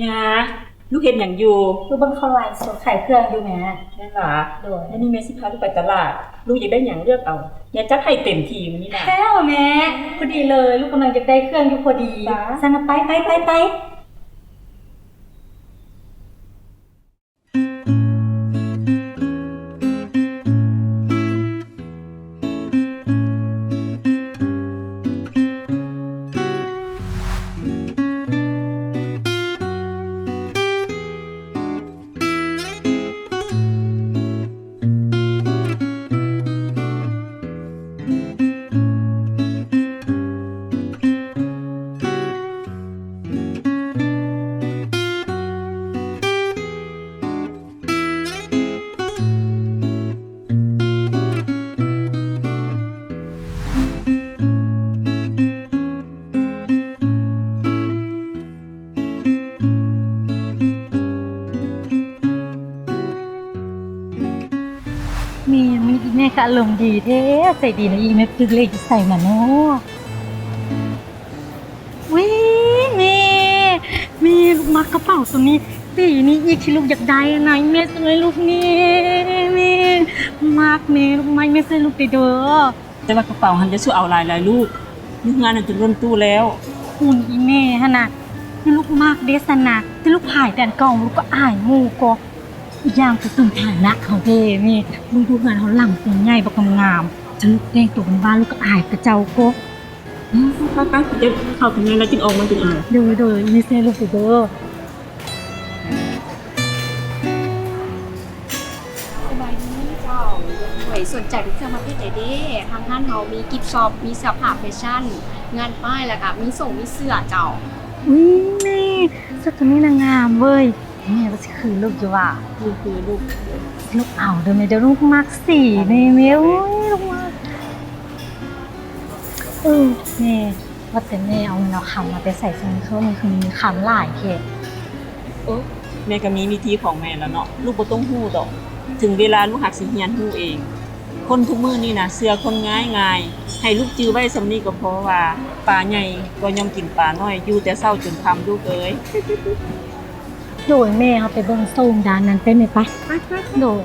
ຍາ ລູກເຮັດຫຍັງຢູ່? ລູກເບິ່ງເຂົາໄລຟ໌ສົດຂາຍເຄື່ອງຢູ່ແມ່. ແມ່ນຫວາ? ໂດຍ. ມື້ນີ້ແມ່ຊິພາລູກໄປຕະຫຼາດ, ລູກຢາກໄດ້ຫຍັງເລືອກເອົາ, ແມ່ຈັດໃຫ້ເຕັມທີ່ມື້ນີ້ນະ. ແທ້ຫວາແມ່? ພໍດີເລີຍ, ລູກກຳລັງຢາກໄດ້ເຄື່ອງຢູ່ພໍດີ. ຊັ້ນນະ ໄປ ໄປ ໄປ ໄປ. ແມ່ ມື້ນີ້ອີແມ່ກະອາລົມດີແທ້ ໃຈດີນະອີແມ່. ຖືກເລກຢູ່ໃສມາເນາະ? ອຸ້ຍ ແມ່ ແມ່ ລູກມັກກະເປົາໂຕນີ້ ສີນີ້ອີກທີ່ລູກຢາກໄດ້ນະ. ແມ່ຊື້ໃຫ້ລູກແນ່ ແມ່ມັກ ແມ່ ລູກມັກ ແມ່ຊື້ໃຫ້ລູກແດ່ເດີ. ແຕ່ວ່າກະເປົາຫັ້ນຢ່າສູ່ເອົາຫຼາຍໆລູກ, ຢູ່ເຮືອນຫັ້ນຈົນລົ້ນຕູ້ແລ້ວ. ຫຸ່ນອີແມ່ຫັ້ນນະ ຄືລູກມັກເດ້ຊັ້ນນະ, ແຕ່ລູກຂາຍແຕ່ອັນເກົ່າ ລູກກະອາຍໝູ່ກໍ. ອີກຢ່າງກະສົມຖານະເຮົາເດ້ແມ່, ເບິ່ງຢູ່ເຮືອນເຮົາຫຼັງໃຫຍ່ບັກງາມໆ, ຄັນລູກແຕ່ງໂຕບ້ານໆ ລູກກະອາຍເຂົາເຈົ້າກໍ. ອືມ ໄປໆ ໄປເຂົ້າຂ້າງໃນແລ້ວຈຶ່ງອອກມາຈຶ່ງອາຍ. ໂດຍໆ ແມ່ຊື້ໃຫ້ລູກເດີ. ສະບາຍດີເຈົ້າ, ໂດຍ ສົນໃຈເປັນເຄື່ອງປະເພດໃດເດ? ທາງຮ້ານເຮົາມີກິບຊັອບ, ມີເສື້ອຜ້າແຟຊັ່ນ, ງານປ້າຍ ແລ້ວກະມີສົ້ງມີເສື້ອເຈົ້າ. ອຸ້ຍ ແມ່ ຊຸດໂຕນີ້ນະງາມເວີຍ. ແມ່ວ່າຊິຄືລູກຢູ່ຫວາ? ຄື ຄືລູກ ລູກເອົາເດີແມ່ເດີ, ລູກມັກສີນີ້ແມ່. ໂອ້ຍ ລູກມັກ. ເອີ ແມ່ ວ່າແຕ່ແມ່ເອົາເງິນເອົາຄຳມາແຕ່ໃສ? ຊ່ວງນີ້ຄືມີຄຳຫຼາຍແທ້. ໂອ້ ແມ່ກະມີວິທີຂອງແມ່ແລ້ວເນາະ, ລູກບໍ່ຕ້ອງຮູ້ດອກ. ເຖິງເວລາລູກຫາກຊິຮຽນຮູ້ເອງ. ຄົນທຸກມື້ນີ້ນະເຊື່ອຄົນງ່າຍໆ. ໃຫ້ລູກຈື່ໄວ້ສ່ຳນີ້ກໍພໍວ່າ ປາໃຫຍ່ກໍຍ່ອມກິນປານ້ອຍ, ຢູ່ແຕ່ເຊົ້າຈົນຄ່ຳລູກເອີຍ. ໂດຍ ແມ່ ເຮົາໄປເບິ່ງໂຊນດ້ານນັ້ນໄປແມ່ ໄປ. ໂດຍ.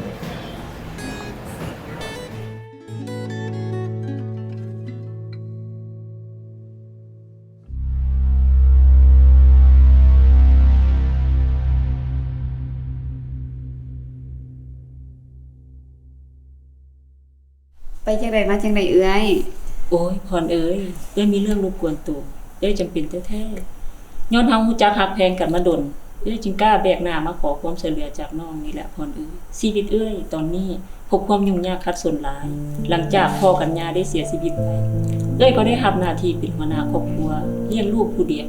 ໄປຈັ່ງໃດມາຈັ່ງໃດເອື້ອຍ? ໂອ້ຍ ພອນເອີຍ, ເອື້ອຍມີເລື່ອງລົບກວນໂຕ, ເອື້ອຍຈຳເປັນແທ້ໆ. ຍ້ອນເຮົາຮູ້ຈັກຮັກແພງກັນມາດົນ, ເອື້ອຍຈຶ່ງກ້າແບກໜ້າມາຂໍຄວາມຊ່ວຍເຫຼືອຈາກນ້ອງນີ້ແຫຼະພອນເອີຍ. ຊີວິດເອື້ອຍຕອນນີ້ພົບຄວາມຫຍຸ້ງຍາກຂັດສົນຫຼາຍ, ຫຼັງຈາກພໍ່ກັນຍ່າໄດ້ເສຍຊີວິດໄປ, ເອື້ອຍກໍໄດ້ຮັບໜ້າທີ່ເປັນຫົວໜ້າຄອບຄົວ, ລ້ຽງລູກຜູ້ດຽວ,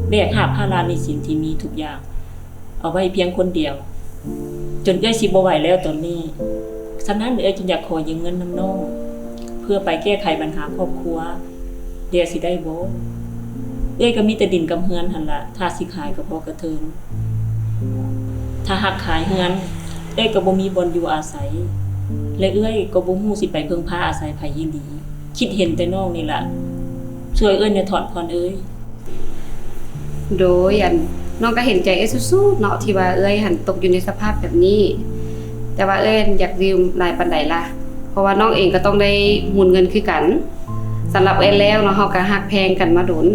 ແບກຫາບພາລະໜີ້ສິນທີ່ມີທຸກຢ່າງ ເອົາໄວ້ພຽງຄົນດຽວ ຈົນເອື້ອຍຊິບໍ່ໄຫວແລ້ວຕອນນີ້. ສະນັ້ນເອື້ອຍຈຶ່ງຢາກຂໍຢືມເງິນນຳນ້ອງ ເພື່ອໄປແກ້ໄຂບັນຫາຄອບຄົວແດ່ ຊິໄດ້ບໍ່? ເອື້ອຍກໍມີແຕ່ດິນກັບເຮືອນຫັ້ນລະ, ຖ້າຊິຂາຍກໍພໍກະເທີງ. ຖ້າຫາກຂາຍເຮືອນ, ເອື້ອຍກໍບໍ່ມີບ່ອນຢູ່ອາໄສ ແລະ ເອື້ອຍກໍບໍ່ຮູ້ຊິໄປເພິ່ງພາອາໄສໃຜອີ່ຫຼີ. ຄິດເຫັນແຕ່ນ້ອງນີ້ລະ ຊ່ວຍເອື້ອຍແດ່ເທາະພອນເອີຍ. ໂດຍ ອັນ ນ້ອງກໍເຫັນໃຈເອື້ອຍສຸດໆເນາະ ທີ່ວ່າເອື້ອຍຫັ້ນຕົກຢູ່ໃນສະພາບແບບນີ້, ແຕ່ວ່າເອື້ອຍຫັ້ນຢາກຢືມຫຼາຍປານໃດລະ? ເພາະວ່ານ້ອງເອງກໍຕ້ອງໄດ້ໝູນເງິນຄືກັນ. ສຳລັບເອື້ອຍແລ້ວເນາະ ເຮົາກໍຮັກແພງກັນມາດົນ,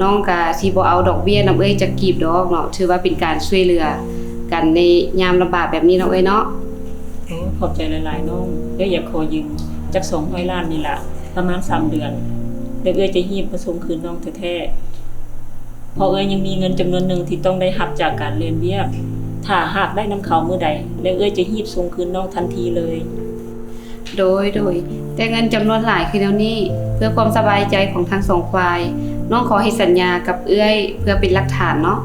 ນ້ອງກໍຊິບໍ່ເອົາດອກເບ້ຍນຳເອື້ອຍຈັກກີບດອກເນາະ, ຖືວ່າເປັນການຊ່ວຍເຫຼືອກັນໃນຍາມລຳບາກແບບນີ້ເນາະເອື້ອຍເນາະ. ໂອ້ ຂອບໃຈຫຼາຍໆນ້ອງ, ເອື້ອຍຢາກຂໍຢືມຈັກສອງຮ້ອຍລ້ານນີ້ລະ ປະມານສາມເດືອນ ແລ້ວເອື້ອຍຈະຮີບມາສົ່ງຄືນນ້ອງແທ້ໆ. ເພາະເອື້ອຍຍັງມີເງິນຈຳນວນໜຶ່ງທີ່ຕ້ອງໄດ້ຮັບຈາກການແລ່ນວຽກ, ຖ້າຫາກໄດ້ນຳເຂົາມື້ໃດ ແລ້ວເອື້ອຍຈະຮີບສົ່ງຄືນນ້ອງທັນທີເລີຍ. ໂດຍ ໂດຍ ແຕ່ເງິນຈຳນວນຫຼາຍຄືແນວນີ້ ເພື່ອຄວາມສະບາຍໃຈຂອງທັງສອງຝ່າຍ, ນ້ອງຂໍເຮັດສັນຍາກັບເອື້ອຍເພື່ອເປັນຫຼັກຖານເນາະ.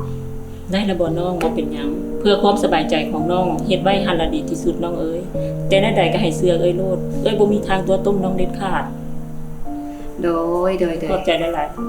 ໄດ້ລະບໍ່ນ້ອງ? ບໍ່ເປັນຫຍັງ, ເພື່ອຄວາມສະບາຍໃຈຂອງນ້ອງ ເຮັດໄວ້ຫັ້ນລະດີທີ່ສຸດນ້ອງເອີຍ. ແຕ່ແນວໃດກໍໃຫ້ເຊື່ອເອື້ອຍໂລດ, ເອື້ອຍບໍ່ມີທາງຕົວະຕົ້ມນ້ອງເດັດຂາດ. ໂດຍ ໂດຍ ໂດຍ ຂອບໃຈຫຼາຍໆ.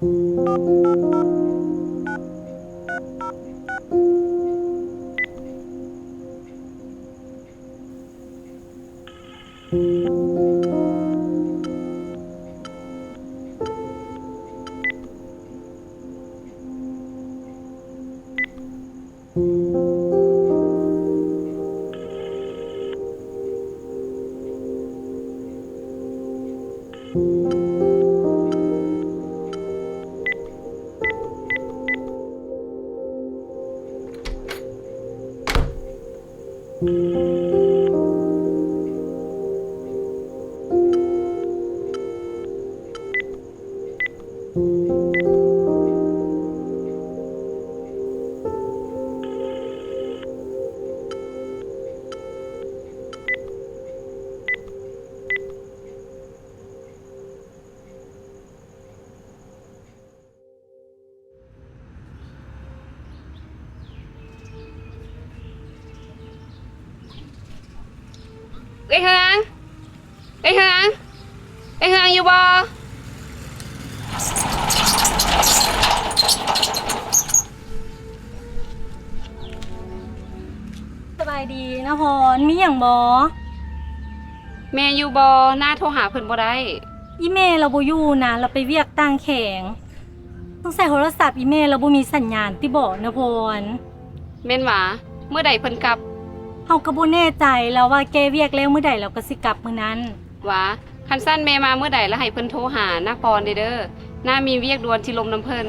ເອື້ອຍເຮືອງ ເອື້ອຍເຮືອງ ເອື້ອຍເຮືອງຢູ່ບໍ່? ສະບາຍດີນາພອນ ມີຫຍັງບໍ່? ແມ່ຢູ່ບໍ່? ນ້າໂທຫາເພິ່ນບໍ່ໄດ້. ອີ່ແມ່ລາວບໍ່ຢູ່ນະ ລາວໄປວຽກຕ່າງແຂວງ. ສົງໄສໂທລະສັບອີ່ແມ່ລາວບໍ່ມີສັນຍານຕິບໍນາພອນ. ແມ່ນຫວາ? ມື້ໃດເພິ່ນກັບ? ເຮົາກໍບໍ່ແນ່ໃຈ, ລາວວ່າແກ້ວຽກແລ້ວມື້ໃດລາວກໍຊິກັບມື້ນັ້ນ. ຫວາ? ຄັນຊັ້ນແມ່ມາມື້ໃດລະໃຫ້ເພິ່ນໂທຫານາພອນແດ່ເດີ. ນ້າມີວຽກດ່ວນຊິລົມນຳເພິ່ນ.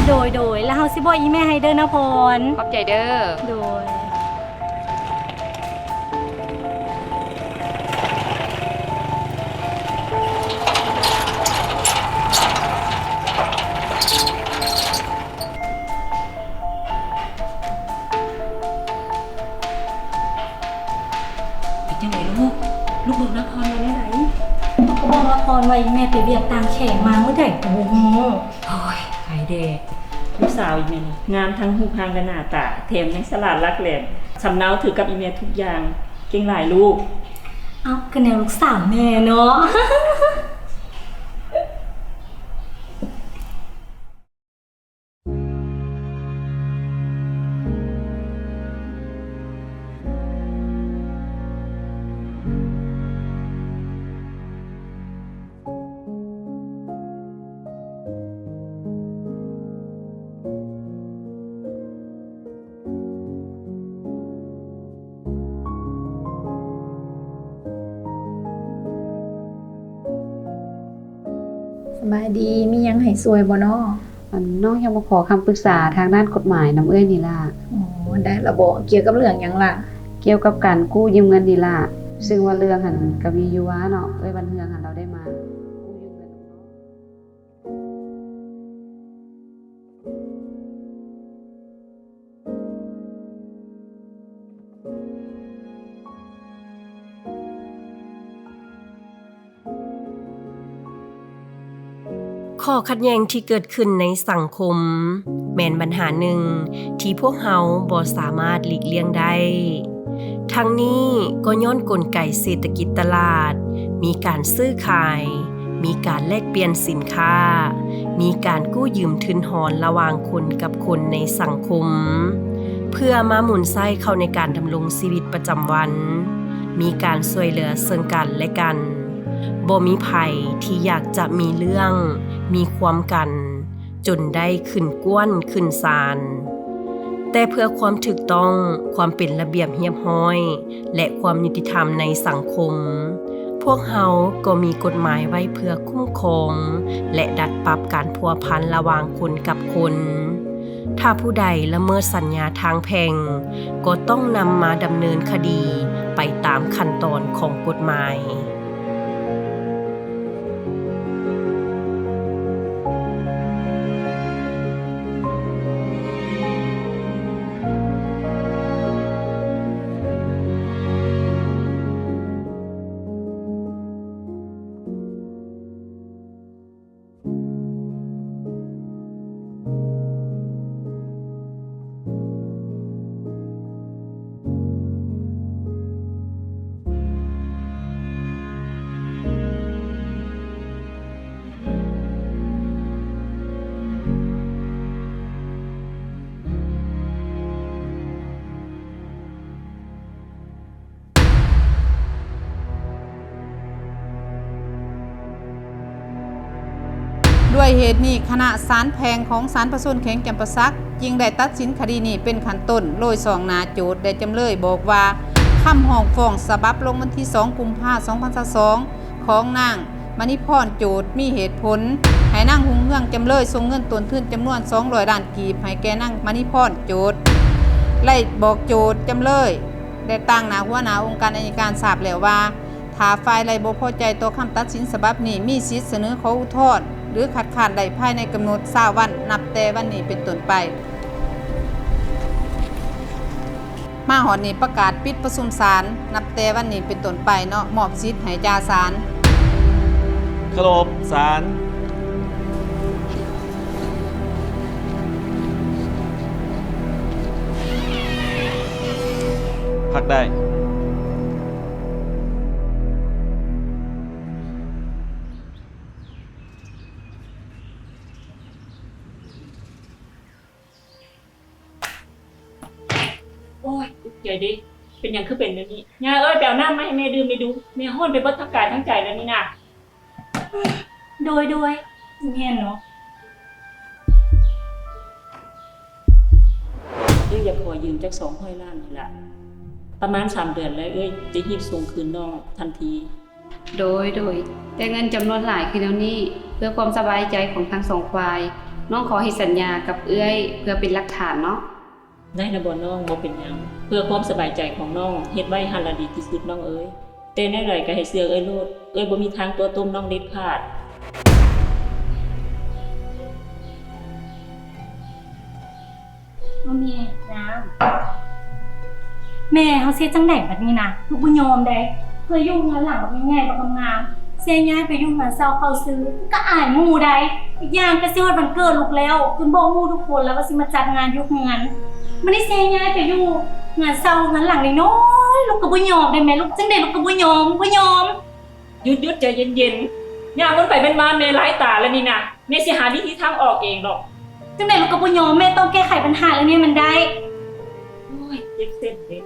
ໂດຍ ໂດຍ ລະເຮົາຊິບອກອີ່ແມ່ໃຫ້ເດີນາພອນ. ຂອບໃຈເດີ. ໂດຍ. ເປັນຈັ່ງໃດລູກ? ລູກບອກນາພອນວ່າແນວໃດ? ກໍບອກນາພອນວ່າອີ່ແມ່ໄປວຽກຕ່າງແຂວງມາມື້ໃດກໍບໍ່ຮູ້. ໂອ້ຍ ໄປແດ່. ລູກສາວອີ່ແມ່ນີ້ ງາມທັງຮູບຮ່າງ ແລະ ໜ້າຕາ, ແຖມຍັງສະຫຼາດຫຼັກແຫຼມ, ສຳເນົາຖືກກັບອີ່ແມ່ທຸກຢ່າງ. ເກັ່ງຫຼາຍລູກ. ເອົ້າ ກໍແນວລູກສາວແມ່ເນາະ. ສະບາຍດີ, ມີຫຍັງໃຫ້ຊ່ວຍບໍ່ນ້ອງ? ອັນ ນ້ອງຢາກມາຂໍຄຳປຶກສາທາງດ້ານກົດໝາຍນຳເອື້ອຍນີ້ລະ. ອໍ ໄດ້ລະບໍ? ກ່ຽວກັບເລື່ອງຫຍັງລະ? ກ່ຽວກັບການກູ້ຢືມເງິນນີ້ລະ. ເຊິ່ງວ່າເລື່ອງຫັ້ນກໍມີຢູ່ວ່າເນາະ, ເອື້ອຍວັນເຮືອງຫັ້ນລາວໄດ້ມາກູ້ຢືມເງິນນຳນ້ອງ. ຂໍ້ຂັດແຍ່ງທີ່ເກີດຂຶ້ນໃນສັງຄົມ ແມ່ນບັນຫາໜຶ່ງທີ່ພວກເຮົາບໍ່ສາມາດຫຼີກລ່ຽງໄດ້. ທັງນີ້ກໍຍ້ອນກົນໄກເສດຖະກິດຕະຫຼາດ, ມີການຊື້ຂາຍ, ມີການແລກປ່ຽນສິນຄ້າ, ມີການກູ້ຢືມທຶນຮອນລະຫວ່າງຄົນກັບຄົນໃນສັງຄົມ ເພື່ອມາໝູນໃຊ້ເຂົ້າໃນການດຳລົງຊີວິດປະຈຳວັນ, ມີການຊ່ວຍເຫຼືອເຊິ່ງກັນແລະກັນ, ບໍ່ມີໃຜທີ່ຢາກຈະມີເລື່ອງ, ມີຄວາມກັນ ຈົນໄດ້ຂຶ້ນກວນຂຶ້ນສານ. ແຕ່ເພື່ອຄວາມຖືກຕ້ອງ, ຄວາມເປັນລະບຽບຮຽບຮ້ອຍ ແລະ ຄວາມຍຸຕິທຳໃນສັງຄົມ, ພວກເຮົາກໍມີກົດໝາຍໄວ້ເພື່ອຄຸ້ມຄອງ ແລະ ດັດປັບການພົວພັນລະຫວ່າງຄົນກັບຄົນ. ຖ້າຜູ້ໃດລະເມີດສັນຍາທາງແພ່ງ, ກໍຕ້ອງນຳມາດຳເນີນຄະດີໄປຕາມຂັ້ນຕອນຂອງກົດໝາຍ. ສ ດ້ເຫດນີ້ ຄະນະສານແພ່ງຂອງສານປະຊາຊົນແຂວງຈຳປາສັກ ຈຶ່ງໄດ້ຕັດສິນຄະດີນີ້ເປັນຂັ້ນຕົ້ນ ໂດຍຊ່ອງໜ້າໂຈດ ແລະ ຈຳເລີຍບອກວ່າ ຄຳຮ້ອງຟ້ອງສະບັບລົງວັນທີສອງ ກຸມພາ ສອງພັນຊາວສອງ ຂອງນາງ ມະນີພອນ ໂຈດ ມີເຫດຜົນໃຫ້ນາງ ຮຸ່ງເຮືອງ ຈຳເລີຍ ສົ່ງເງິນຕົ້ນທຶນຈຳນວນສອງຮ້ອຍລ້ານກີບໃຫ້ແກ່ນາງ ມະນີພອນ ໂຈດ ໄດ້ບອກໂຈດ ຈຳເລີຍ ແລະ ຕາງໜ້າຫົວໜ້າອົງການໄອຍະການຊາບແລ້ວວ່າ ຖ້າຝ່າຍໃດບໍ່ພໍໃຈຕໍ່ຄຳຕັດສິນສະບັບນີ້ ມີສິດສະເໜີຂໍອຸທອນ ຫຼື ຄັດຄ້ານໄດ້ພາຍໃນກຳນົດຊາວວັນ ນັບແຕ່ວັນນີ້ເປັນຕົ້ນໄປ. ມາຮອດນີ້ປະກາດປິດປະຊຸມສານ ນັບແຕ່ວັນນີ້ເປັນຕົ້ນໄປເນາະ, ມອບສິດໃຫ້ຈ່າສານ. ເຄົາລົບສານ. ພັກໄດ້. ໂອ້ຍ ອຸກໃຈເດ້ ເປັນຫຍັງຄືເປັນແບບນີ້? ຍ່າເອີຍ ໄປເອົານ້ຳມາໃຫ້ແມ່ດື່ມແດ່ດູ ແມ່ຮ້ອນໄປເບິດທັງກາຍທັງໃຈແລ້ວນີ້ນະ. ໂດຍ ໂດຍ ແມ່ນເນາະ. ເອື້ອຍຢາກຂໍຢືມຈັກສອງຮ້ອຍລ້ານນີ້ລະ ປະມານສາມເດືອນແລ້ວ ເອື້ອຍຈະຮີບສົ່ງຄືນນ້ອງທັນທີ. ໂດຍ ໂດຍ ແຕ່ເງິນຈຳນວນຫຼາຍຄືແນວນີ້ ເພື່ອຄວາມສະບາຍໃຈຂອງທັງສອງຝ່າຍ ນ້ອງຂໍເຮັດສັນຍາກັບເອື້ອຍເພື່ອເປັນຫຼັກຖານເນາະ. ໄດ້ລະບໍນ້ອງ? ບໍ່ເປັນຫຍັງ ເພື່ອຄວາມສະບາຍໃຈຂອງນ້ອງ ເຮັດໄວ້ຫັ້ນລະດີທີ່ສຸດນ້ອງເອີຍ. ແຕ່ແນວໃດກໍໃຫ້ເຊື່ອເອື້ອຍໂລດ ເອື້ອຍບໍ່ມີທາງຕົວະຕົ້ມນ້ອງເດັດຂາດ. ໂອ້ ແມ່ ນ້ຳ. ແມ່ ເຮົາຊິເຮັດຈັ່ງໃດບັດນີ້ນະ? ລູກບໍ່ຍອມໃດ. ເຄີຍຢູ່ເຮືອນຫຼັງບັກໃຫຍ່ໆ ບັກງາມໆ ເສຍຍ້າຍໄປຢູ່ເຮືອນເຊົ່າເຂົາຊື່ ກໍອາຍໝູ່ໃດ. ອີກຢ່າງກໍຊິຮອດວັນເກີດລູກແລ້ວ ຈົນບອກໝູ່ທຸກຄົນແລ້ວວ່າຊິມາຈັດງານຢູ່ເຮືອນ. ບັດນີ້ເສຍຍ້າຍໄປຢູ່ເຮືອນເຊົ່າເຮືອນຫຼັງນ້ອຍໆ ລູກກໍບໍ່ຍອມໃດແມ່. ລູກຈັ່ງໃດລູກກໍບໍ່ຍອມ ບໍ່ຍອມ. ຢຸດໆ ໃຈເຢັນໆ ຍ່າວົນໄປວຽນມາແມ່ຫຼາຍຕາແລ້ວນີ້ນະ ແມ່ຊິຫາວິທີທາງອອກເອງດອກ. ຈັ່ງໃດລູກກໍບໍ່ຍອມ ແມ່ຕ້ອງແກ້ໄຂບັນຫາເລື່ອງນີ້ໃຫ້ມັນໄດ້. ໂອ້ຍ ເຈັບເສັ້ນເດ້.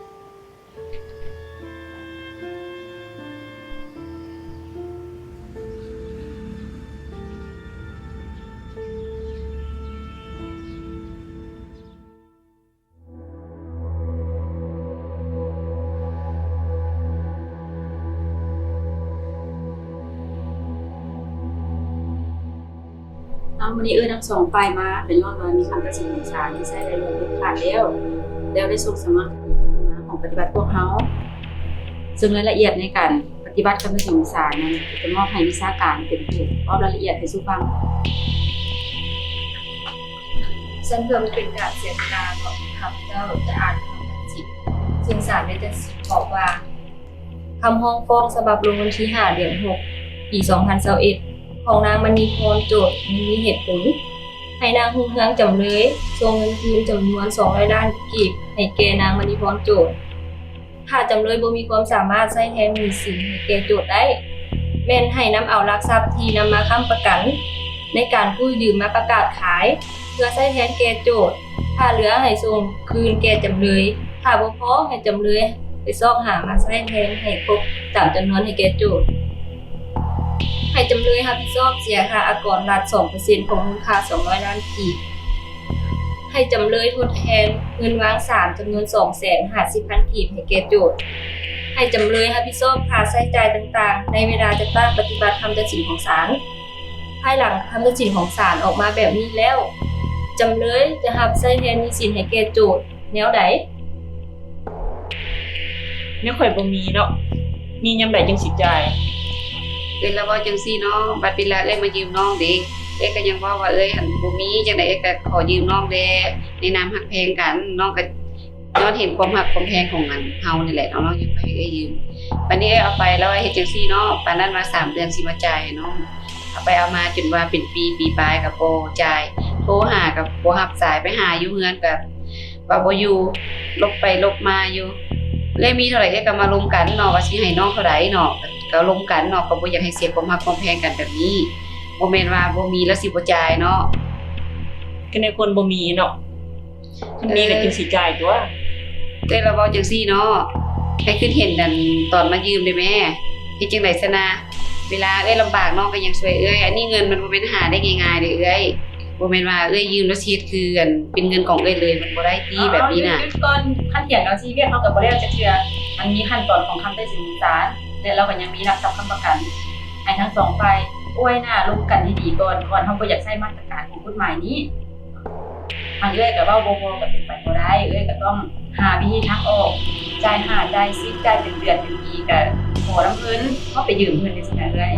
ເອົາ ມື້ນີ້ເອີ້ນທັງສອງຝ່າຍມາ ກໍຍ້ອນວ່າມີຄຳຕັດສິນຂອງສານທີ່ໃຊ້ໄດ້ຢ່າງເດັດຂາດແລ້ວ ແລ້ວໄດ້ສົ່ງສຳນວນຄະດີຂຶ້ນມາຫ້ອງປະຕິບັດພວກເຮົາ ເຊິ່ງລາຍລະອຽດໃນການ ປະຕິບັດຄຳຕັດສິນຂອງສານນັ້ນ ຈະມອບໃຫ້ວິຊາການເປັນຜູ້ເວົ້າລາຍລະອຽດໃຫ້ສູ່ຟັງ. ຊັ້ນເພື່ອບໍ່ເປັນການເສຍເວລາເນາະ ຂ້າພະເຈົ້າຈະອ່ານຄຳຕັດສິນ ເຊິ່ງສານໄດ້ຕັດສິນບອກວ່າ ຄຳຮ້ອງຟ້ອງສະບັບລົງວັນທີຫ້າ ເດືອນຫົກ ປີສອງພັນຊາວເອັດ ຂອງນາງ ມະນີພອນ ໂຈດ ຍັງມີເຫດຜົນ ໃຫ້ນາງ ຮຸ່ງເຮືອງ ຈຳເລີຍ ສົ່ງເງິນຄືນຈຳນວນສອງຮ້ອຍລ້ານກີບ ໃຫ້ແກ່ນາງ ມະນີພອນ ໂຈດ. ຖ້າຈຳເລີຍບໍ່ມີຄວາມສາມາດໃຊ້ແທນໜີ້ສິນໃຫ້ແກ່ໂຈດໄດ້ ແມ່ນໃຫ້ນຳເອົາຫຼັກຊັບທີ່ນຳມາຄ້ຳປະກັນໃນການກູ້ຢືມມາປະກາດຂາຍ ເພື່ອໃຊ້ແທນແກ່ໂຈດ, ຖ້າເຫຼືອໃຫ້ສົ່ງຄືນແກ່ຈຳເລີຍ, ຖ້າບໍ່ພໍໃຫ້ຈຳເລີຍໄປຊອກຫາມາໃຊ້ແທນໃຫ້ຄົບຕາມຈຳນວນໃຫ້ແກ່ໂຈດ. ໃຫ້ຈຳເລີຍຮັບຜິດຊອບເສຍຄ່າອາກອນລັດສອງເປີເຊັນຂອງມູນຄ່າສອງຮ້ອຍລ້ານກີບ. ໃຫ້ຈຳເລີຍທົດແທນເງິນວາງສານຈຳນວນສອງແສນຫ້າສິບພັນກີບໃຫ້ແກ່ໂຈດ. ໃຫ້ຈຳເລີຍຮັບຜິດຊອບຄ່າໃຊ້ຈ່າຍຕ່າງໆ ໃນເວລາຈັດຕັ້ງປະຕິບັດຄຳຕັດສິນຂອງສານ. ພາຍຫຼັງຄຳຕັດສິນຂອງສານອອກມາແບບນີ້ແລ້ວ, ຈຳເລີຍຈະຮັບໃຊ້ແທນໜີ້ສິນໃຫ້ແກ່ໂຈດແນວໃດ? ແນວຂ້ອຍບໍ່ມີເນາະ, ມີຍາມໃດຈຶ່ງຊິຈ່າຍ. ເອື້ອຍລະເວົ້າຈັ່ງຊີ້ເນາະ, ບັດເວລາເອື້ອຍມາຢືມນ້ອງເດ້, ເອື້ອຍກໍຍັງເວົ້າວ່າເອື້ອຍຫັ້ນບໍ່ມີ, ຈັ່ງໃດເອື້ອຍກໍຂໍຢືມນ້ອງແດ່, ໃນນາມຮັກແພງກັນ, ນ້ອງກໍຍ້ອນເຫັນຄວາມຮັກຄວາມແພງຂອງ ອັນ ເຮົານີ້ແຫຼະເນາະ, ນ້ອງຈຶ່ງໃຫ້ເອື້ອຍຢືມ. ບັດນີ້ເອື້ອຍເອົາໄປແລ້ວເຮັດຈັ່ງຊີ້ເນາະ, ປານນັ້ນວ່າສາມເດືອນຊິມາຈ່າຍໃຫ້ນ້ອງ. ເອົາໄປເອົາມາຈົນວ່າເປັນປີ, ປີປາຍກໍບໍ່ຈ່າຍ, ໂທຫາກໍບໍ່ຮັບສາຍ, ໄປຫາຢູ່ເຮືອນກໍວ່າບໍ່ຢູ່, ຫຼົບໄປຫຼົບມາຢູ່. ເອື້ອຍມີເທົ່າໃດເອື້ອຍກໍມາລົມກັນເນາະ, ວ່າຊິໃຫ້ນ້ອງເທົ່າໃດເນາະ, ກໍລົມກັນເນາະ, ກໍບໍ່ຢາກໃຫ້ເສຍຄວາມຮັກຄວາມແພງກັນແບບນີ້. ບໍ່ແມ່ນວ່າບໍ່ມີແລ້ວຊິບໍ່ຈ່າຍເນາະ. ກໍແນວຄົນບໍ່ມີເນາະ, ຄັນມີກໍຈຶ່ງຊິຈ່າຍຕົວະ. ເອີ ແຕ່ລະເວົ້າຈັ່ງຊີ້ເນາະ, ໃຫ້ຄິດເຫັນ ອັນ ຕອນມາຢືມເດ້ແມ້, ເຮັດຈັ່ງໃດຊັ້ນນະ? ເວລາເອື້ອຍລຳບາກ ນ້ອງກໍຍັງຊ່ວຍເອື້ອຍ. ອັນນີ້ເງິນມັນບໍ່ແມ່ນຫາໄດ້ງ່າຍໆເດ້ເອື້ອຍ. ບໍ່ແມ່ນວ່າເອື້ອຍຢືມແລ້ວຊິເຮັດຄື ອັນ ເປັນເງິນຂອງເອື້ອຍເລີຍ ມັນບໍ່ໄດ້ຕິ ເອີ ແບບນີ້ນະ. ເອົາ ຢຸດໆກ່ອນ. ຄັນຖຽງແລ້ວຊີວິດເຮົາກໍບໍ່ແລ້ວຈັກເທື່ອ. ມັນມີຂັ້ນຕອນຂອງຄຳຕັດສິນຂອງສານ ແລະ ລາວກໍຍັງມີຫຼັກຊັບຄ້ຳປະກັນໃຫ້ທັງສອງຝ່າຍ. ໂອ້ຍ ໜ້າລົມກັນໃຫ້ດີກ່ອນ ກ່ອນເຮົາບໍ່ຢາກໃຊ້ມາດຕະການຂອງກົດໝາຍນີ້. ທາງເອື້ອຍກໍເວົ້າບໍ່ພໍກໍເປັນໄປບໍ່ໄດ້. ເອື້ອຍກໍຕ້ອງຫາວິທີທາງອອກ. ຈ່າຍຫ້າ ຈ່າຍສິບ ຈ່າຍເປັນເດືອນເປັນປີ ກໍຂໍນຳເພິ່ນ, ເຮົາໄປຢືມເພິ່ນຈັ່ງຊີ້ນະເອື້ອຍ.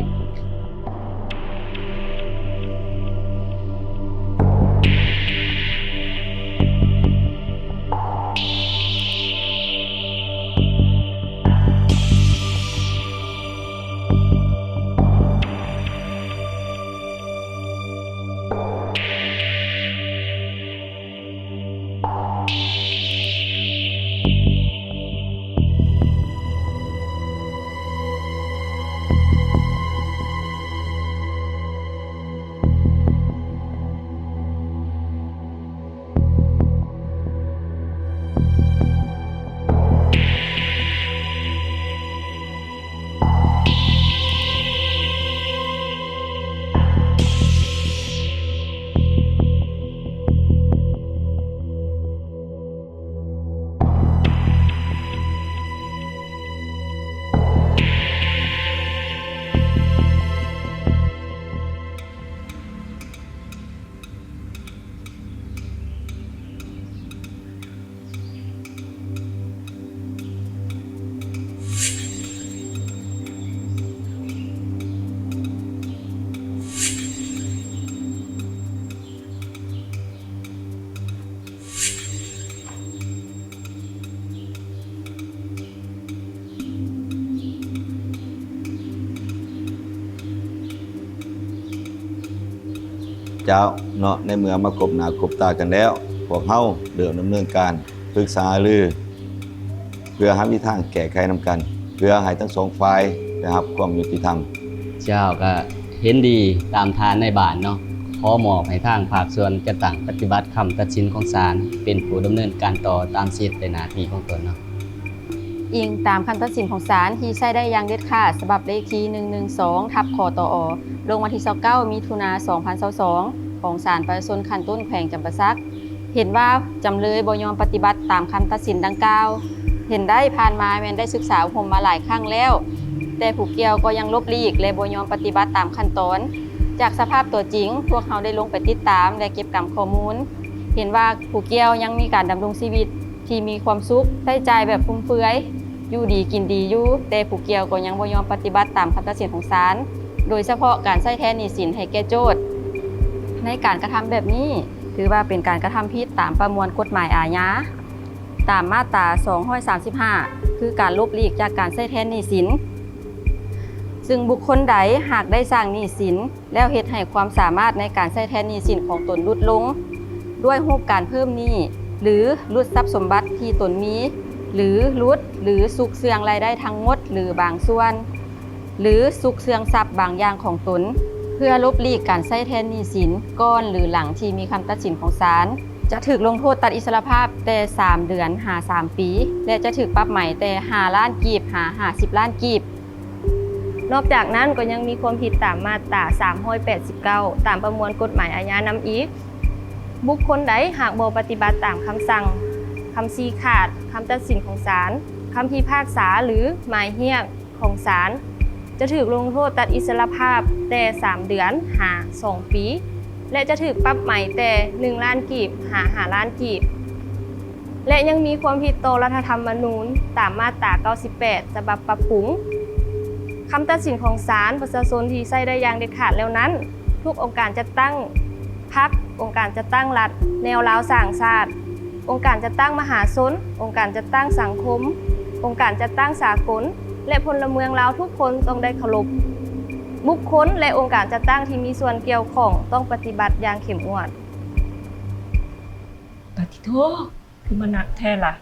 ເຈົ້າເນາະ ໃນເມື່ອມາພົບໜ້າພົບຕາກັນແລ້ວ ພວກເຮົາເລີ່ມດຳເນີນການປຶກສາຫາລື ເພື່ອຫາວິທີທາງແກ້ໄຂນຳກັນ ເພື່ອໃຫ້ທັງສອງຝ່າຍໄດ້ຮັບຄວາມຍຸຕິທຳ. ເຈົ້າ ກໍເຫັນດີຕາມທ່ານນາຍບ້ານເນາະ ຂໍມອບໃຫ້ທາງພາກສ່ວນຈັດຕັ້ງປະຕິບັດຄຳຕັດສິນຂອງສານ ເປັນຜູ້ດຳເນີນການຕໍ່ຕາມສິດ ແລະ ໜ້າທີ່ຂອງຕົນເນາະ. ອີງຕາມຄຳຕັດສິນຂອງສານທີ່ໃຊ້ໄດ້ຢ່າງເດັດຂາດ ສະບັບເລກທີໜຶ່ງໜຶ່ງສອງ ທັບ ຄຕອ ລົງວັນທີຊາວເກົ້າ ມິຖຸນາ ສອງພັນຊາວສອງ ຂອງສານປະຊາຊົນຂັ້ນຕົ້ນແຂວງຈຳປາສັກ ເຫັນວ່າຈຳເລີຍບໍ່ຍອມປະຕິບັດຕາມຄຳຕັດສິນດັ່ງກ່າວ. ເຫັນໄດ້ ຜ່ານມາແມ່ນໄດ້ສຶກສາອົບຮົມມາຫຼາຍຄັ້ງແລ້ວ, ແຕ່ຜູ້ກ່ຽວກໍຍັງຫຼົບຫຼີກ ແລະ ບໍ່ຍອມປະຕິບັດຕາມຂັ້ນຕອນ. ຈາກສະພາບຕົວຈິງ, ພວກເຮົາໄດ້ລົງໄປຕິດຕາມ ແລະ ເກັບກຳຂໍ້ມູນ, ເຫັນວ່າຜູ້ກ່ຽວຍັງມີການດຳລົງຊີວິດທີ່ມີຄວາມສຸກ, ໃຊ້ຈ່າຍແບບຟຸມເຟືອຍ, ຢູ່ດີກິນດີຢູ່, ແຕ່ຜູ້ກ່ຽວກໍຍັງບໍ່ຍອມປະຕິບັດຕາມຄຳຕັດສິນຂອງສານ, ໂດຍສະເພາະການໃຊ້ແທນໜີ້ສິນໃຫ້ແກ່ໂຈດ. ໃນການກະທຳແບບນີ້ ຖືວ່າເປັນການກະທຳຜິດຕາມປະມວນກົດໝາຍອາຍາ ຕາມມາດຕາສອງຮ້ອຍສາມສິບຫ້າ ຄືການຫຼົບຫຼີກຈາກການໃຊ້ແທນໜີ້ສິນ. ຊຶ່ງບຸກຄົນໃດຫາກໄດ້ສ້າງໜີ້ສິນ ແລ້ວເຮັດໃຫ້ຄວາມສາມາດໃນການໃຊ້ແທນໜີ້ສິນຂອງຕົນຫຼຸດລົງ ດ້ວຍຮູບການເພີ່ມໜີ້ ຫຼື ຫຼຸດຊັບສົມບັດທີ່ຕົນມີ ຫຼື ຫຼຸດ ຫຼື ຊຸກເຊື່ອງລາຍໄດ້ທັງໝົດ ຫຼື ບາງສ່ວນ ຫຼື ຊຸກເຊື່ອງຊັບບາງຢ່າງຂອງຕົນ ເພື່ອຫຼົບຫຼີກການໃຊ້ແທນໜີ້ສິນ ກ່ອນ ຫຼື ຫຼັງທີ່ມີຄຳຕັດສິນຂອງສານ, ຈະຖືກລົງໂທດຕັດອິດສະລະພາບແຕ່ສາມເດືອນຫາສາມປີ ແລະ ຈະຖືກປັບໃໝແຕ່ຫ້າລ້ານກີບຫາຫ້າສິບລ້ານກີບ. ນອກຈາກນັ້ນກໍຍັງມີຄວາມຜິດຕາມມາດຕາສາມຮ້ອຍແປດສິບເກົ້າ ຕາມປະມວນກົດໝາຍອາຍານຳອີກ. ບຸກຄົນໃດຫາກບໍ່ປະຕິບັດຕາມຄຳສັ່ງ, ຄຳຊີ້ຂາດ, ຄຳຕັດສິນຂອງສານ, ຄຳພິພາກສາ ຫຼື ໝາຍຮຽກຂອງສານ, ຈະຖືກລົງໂທດຕັດອິດສະລະພາບແຕ່ສາມເດືອນຫາສອງປີ ແລະ ຈະຖືກປັບໃໝແຕ່ໜຶ່ງລ້ານກີບຫາຫ້າລ້ານກີບ. ແລະ ຍັງມີຄວາມຜິດຕໍ່ລັດຖະທຳມະນູນຕາມມາດຕາເກົ້າສິບແປດ ສະບັບປັບປຸງ. ຄຳຕັດສິນຂອງສານປະຊາຊົນທີ່ໃຊ້ໄດ້ຢ່າງເດັດຂາດແລ້ວນັ້ນ, ທຸກອົງການຈັດຕັ້ງພັກ, ອົງການຈັດຕັ້ງລັດ, ແນວລາວສ້າງຊາດ, ອົງການຈັດຕັ້ງມະຫາຊົນ, ອົງການຈັດຕັ້ງສັງຄົມ, ອົງການຈັດຕັ້ງສາກົນ ແລະ ພົນລະເມືອງລາວທຸກຄົນຕ້ອງໄດ້ເຄົາລົບ. ບຸກຄົນ ແລະ ອົງການຈັດຕັ້ງທີ່ມີສ່ວນກ່ຽວຂ້ອງຕ້ອງປະຕິບັດຢ່າງເຂັ້ມງວດ. ປາຕິໂທ! ຄືມາໜັກແທ້ລະ.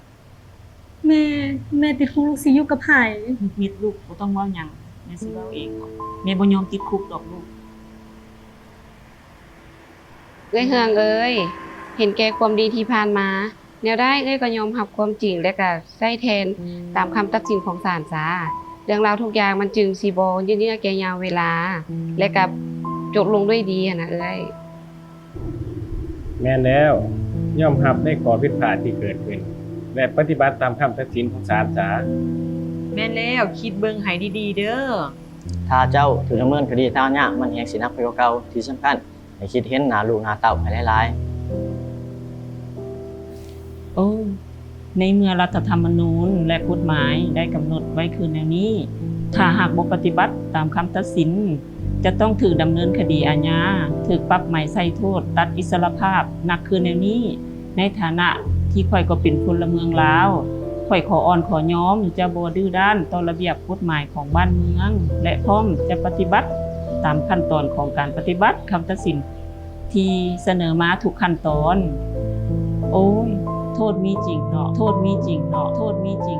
ແມ່, ແມ່ຕິດຄຸກລູກຊິຢູ່ກັບໃຜ? ມິດໆ ລູກ ບໍ່ຕ້ອງເວົ້າຫຍັງ, ແມ່ຊິເວົ້າເອງ. ແມ່ບໍ່ຍອມຕິດຄຸກດອກລູກ. ເອື້ອຍເຮືອງເອີຍ, ເຫັນແກ່ຄວາມດີທີ່ຜ່ານມາ, ແນວໃດເອື້ອຍກໍຍອມຮັບຄວາມຈິງ ແລະ ກໍໃຊ້ແທນຕາມຄຳຕັດສິນຂອງສານຊາ. ເລື່ອງລາວທຸກຢ່າງມັນຈຶ່ງຊິບໍ່ຍືດເຍື້ອແກ່ຍາວເວລາ ແລະ ກໍຈົບລົງດ້ວຍດີຫັ້ນນະເອື້ອຍ. ແມ່ນແລ້ວ, ຍອມຮັບໃນຂໍ້ຜິດພາດທີ່ເກີດຂຶ້ນ ແລະ ປະຕິບັດຕາມຄຳຕັດສິນຂອງສານຊະ. ແມ່ນແລ້ວ, ຄິດເບິ່ງໃຫ້ດີໆເດີ້. ຖ້າເຈົ້າຖືກດຳເນີນຄະດີທາງອາຍາ, ມັນແຮ່ງຊິໜັກໄປກວ່າເກົ່າ. ທີ່ສຳຄັນ, ໃຫ້ຄິດເຫັນໜ້າລູກໜ້າເຕົ້າໃຫ້ຫຼາຍໆ. ໂອ້, ໃນເມື່ອລັດຖະທຳມະນູນ ແລະ ກົດໝາຍໄດ້ກຳນົດໄວ້ຄືແນວນີ້, ຖ້າຫາກບໍ່ປະຕິບັດຕາມຄຳຕັດສິນ, ຈະຕ້ອງຖືກດຳເນີນຄະດີອາຍາ, ຖືກປັບໃໝ, ໃສ່ໂທດຕັດອິດສະຫຼະພາບໜັກຄືແນວນີ້. ໃນຖານະທີ່ຂ້ອຍກໍເປັນພົນລະເມືອງລາວ, ຂ້ອຍຂໍອ່ອນຂໍຍອມຈະບໍ່ດື້ດ້ານຕໍ່ລະບຽບກົດໝາຍຂອງບ້ານເມືອງ ແລະ ພ້ອມຈະປະຕິບັດຕາມຂັ້ນຕອນຂອງການປະຕິບັດຄຳຕັດສິນທີ່ສະເໜີມາທຸກຂັ້ນຕອນ. ໂອ້ຍ, ໂທດມີຈິງເນາະ, ໂທດມີຈິງເນາະ, ໂທດມີຈິງ.